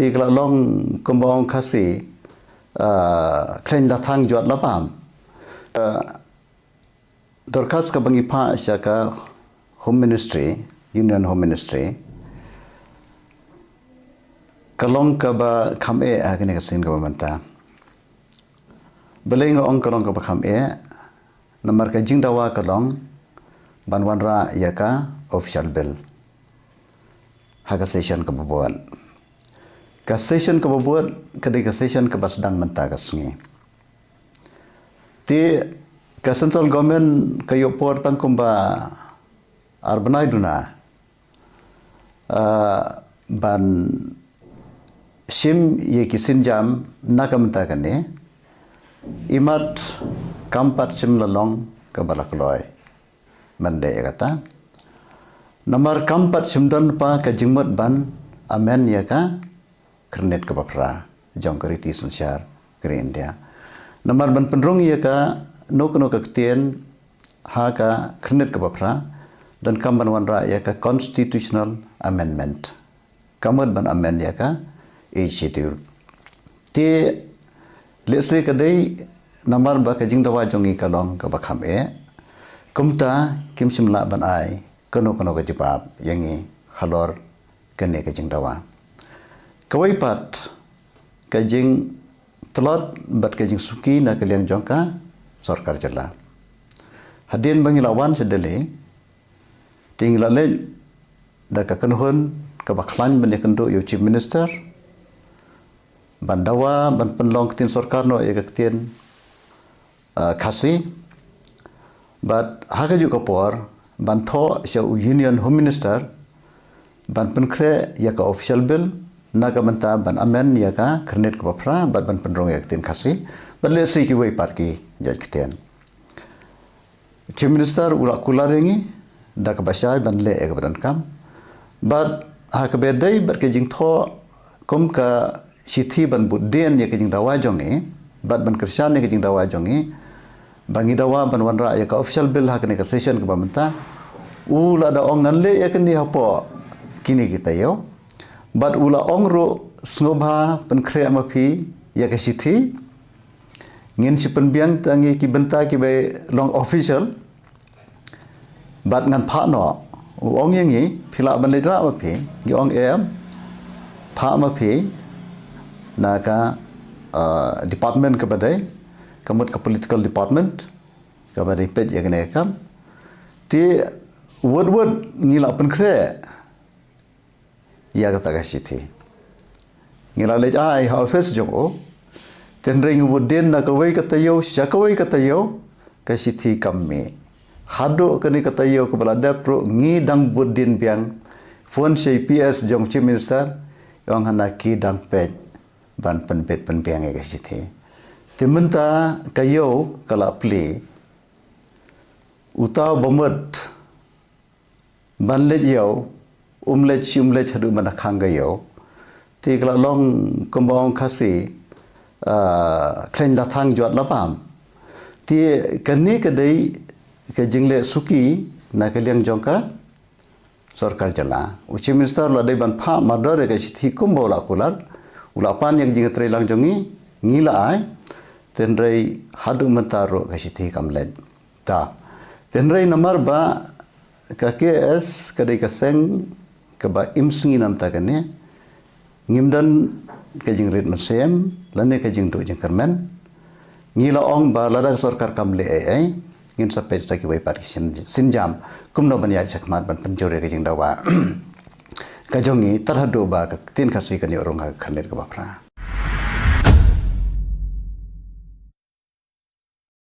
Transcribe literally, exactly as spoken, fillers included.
Te ka la long kumba ong Khasi, ah, khlaiñ la thang jwat la bam. Ah, dorkhas kaba ngi phah sha ka Home Ministry, Union Home Ministry, ka long kaba kham eh ha kane ka sien kaba mynta. Balei nga ong ka long kaba kham eh? Namar ka jingdawa ka long ban wanrah ïa ka official bill ha ka session kaba bud. Ka session kaba bud ka dei ka session kaba sdang mynta ka sngi. Te ka central government ka ïoh por tang kumba ar bnai duna, ah, ban shim ïa ki sienjam na ka mynta kane. Imat kam pat shym la long kaba la kloi. Ban dei ïa kata. Namar kam pat shym don pa ka jingmut ban amend ïa ka khyrnit kaba phra jong ka riti synshar ka ri India. Namar ban pynrung ïa kano kano ka ktien ha ka khyrnit kaba phra, donkam ban wanrah ïa ka constitutional amendment. Ka mut ban amend ïa ka Eighth Schedule. Te lehse ka dei namar ba ka jingdawa jong ngi ka long kaba kham eh, kumta kim shym lah ban ai kano kano ka jubab ïa ngi halor kane ka jingdawa. Kawei pat ka jingtlot bad ka jingsuki na ka liang jong ka sorkar jylla. Hadien ba ngi la wan sha Delhi, te ngi la leit da ka kynhun kaba khlaiñ ban ïakynduh ïa u Chief Minister ban dawa ban pynlong ktien sorkar noh ïa ka ktien, ah, Khasi. Bad ha kajuh ka por ban thoh sha u Union Home Minister ban pynkhreh ïa ka official bill, na ka bynta ban amend ïa ka khyrnit kaba phra bad ban pynrung ïa ka ktien Khasi bad lehse kiwei pat ki jait ktien. Chief Minister u la kular ïa ngi da kaba shai ban leh ïa kaba donkam. Bad ha kaba dei bad ka jingthoh kum ka shithi ban bud dien ïa ka jingdawa jong ngi bad ban kyrshan ïa ka jingdawa jong ngi ba ngi dawa ban wanrah ïa ka official bill ha kane ka session kaba mynta, u la da ong ngan leh ïa kane hapoh kine ki taïew. Bad u la ong ruh, sngewbha pynkhreh ma phi ïa ka shithi. Ngin sa pynbiang tang ïa ki bynta kiba long official. Bad ngan phah noh. U ong ïa ngi, phi lah ban leit rah ma phi? Ngi ong em. Phah ma phi na ka, uh, department kaba dei, ka mut ka political department kaba dei peit ïa kane ka kam. Te wut wut ngi la pynkhreh ïa kata ka shithi. Ngi la leit ai ha office jong u. Tynrai ngi bud dien na kawei ka taïew sha kawei ka taïew, ka shithi kam mih. Haduh kane ka taïew kaba la dep ruh ngi dang bud dien biang. Phone sha i P S jong Chief Minister, ong hana ki dang peit ban pynbit pynbiang ïa ka shithi. Te mynta ka ïew ka la plie. Uta u ba mut ban leit ïew, um leit shi um leit haduh ban da khang ka ïew. Te ka la long kumba ong Khasi, ah, khlaiñ la thang jwat la bam. Te kane ka dei ka jingleh suki na ka liang jong ka sorkar jylla. U Chief Minister u la dei ban phah mardor ïa ka shithi kumba u la kular. U la pan ïa ka jingtreilang jong ngi, ngi la ai. Tynrai haduh mynta ruh ka shithi kam leit. Ta. Tynrai namar ba ka K S ka dei ka seng kaba im sngi namta kane. Ngim don ka jingrit mynsiem lane ka jingduh jingkyrmen. Ngi la ong ba lada ka sorkar kam leh ei ei, ngin sa peit sa kiwei pat ki sien, sienjam kumno ban ïaid shakhmat ban pynjur ïa ka jingdawa ka jong ngi tad haduh ba ka ktien Khasi kan ïoh rung ha ka khyrnit kaba phra.